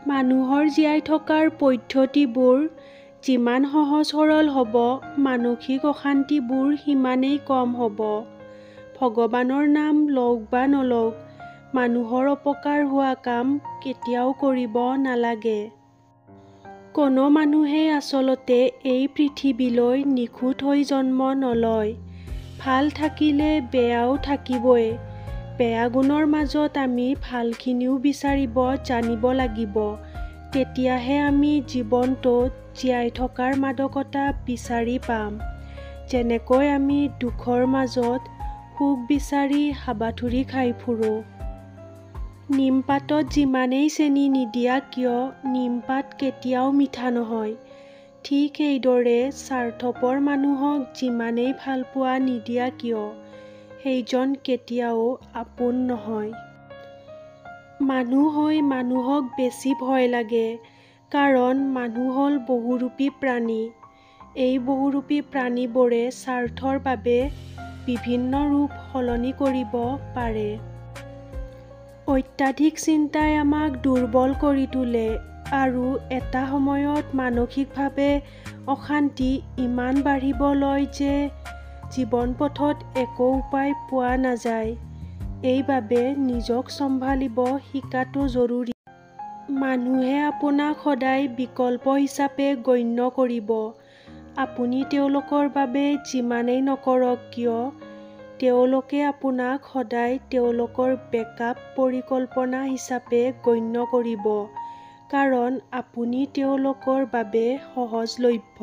মানুহৰ জীয়াই থকাৰ পদ্ধতিবোৰ যিমান সহজ সৰল হ'ব, মানসিক অশান্তিবোৰ সিমানেই কম হ'ব। ভগৱানৰ নাম লওক বা নলওক, মানুহৰ অপকাৰ হোৱা কাম কেতিয়াও কৰিব নালাগে। কোনো মানুহেই আচলতে এই পৃথিৱীলৈ নিখুঁত হৈ জন্ম নলয়। ভাল থাকিলে বেয়াও থাকিবই। বেয়া গুণৰ মাজত আমি ভালখিনিও বিচাৰিব জানিব লাগিব, তেতিয়াহে আমি জীৱনটোত জীয়াই থকাৰ মাদকতা বিচাৰি পাম। যেনেকৈ আমি দুখৰ মাজত সুখ বিচাৰি হাবাথুৰি খাই ফুৰোঁ। নিমপাতত যিমানেই চেনি নিদিয়া কিয়, নিমপাত কেতিয়াও মিঠা নহয়। ঠিক সেইদৰে স্বাৰ্থপৰ মানুহক যিমানেই ভালপোৱা নিদিয়া কিয়, সেইজন কেতিয়াও আপোন নহয়। মানুহ হৈ মানুহক বেছি ভয় লাগে, কাৰণ মানুহ হ'ল বহুৰূপী প্ৰাণী। এই বহুৰূপী প্ৰাণীবোৰে স্বাৰ্থৰ বাবে বিভিন্ন ৰূপ সলনি কৰিব পাৰে। অত্যাধিক চিন্তাই আমাক দুৰ্বল কৰি তোলে আৰু এটা সময়ত মানসিকভাৱে অশান্তি ইমান বাঢ়িব লয় যে জীৱন পথত একো উপায় পোৱা নাযায়। এইবাবে নিজক চম্ভালিব শিকাটো জৰুৰী। মানুহে আপোনাক সদায় বিকল্প হিচাপে গণ্য কৰিব। আপুনি তেওঁলোকৰ বাবে যিমানেই নকৰক কিয়, তেওঁলোকে আপোনাক সদায় তেওঁলোকৰ বেকআপ পৰিকল্পনা হিচাপে গণ্য কৰিব, কাৰণ আপুনি তেওঁলোকৰ বাবে সহজলভ্য।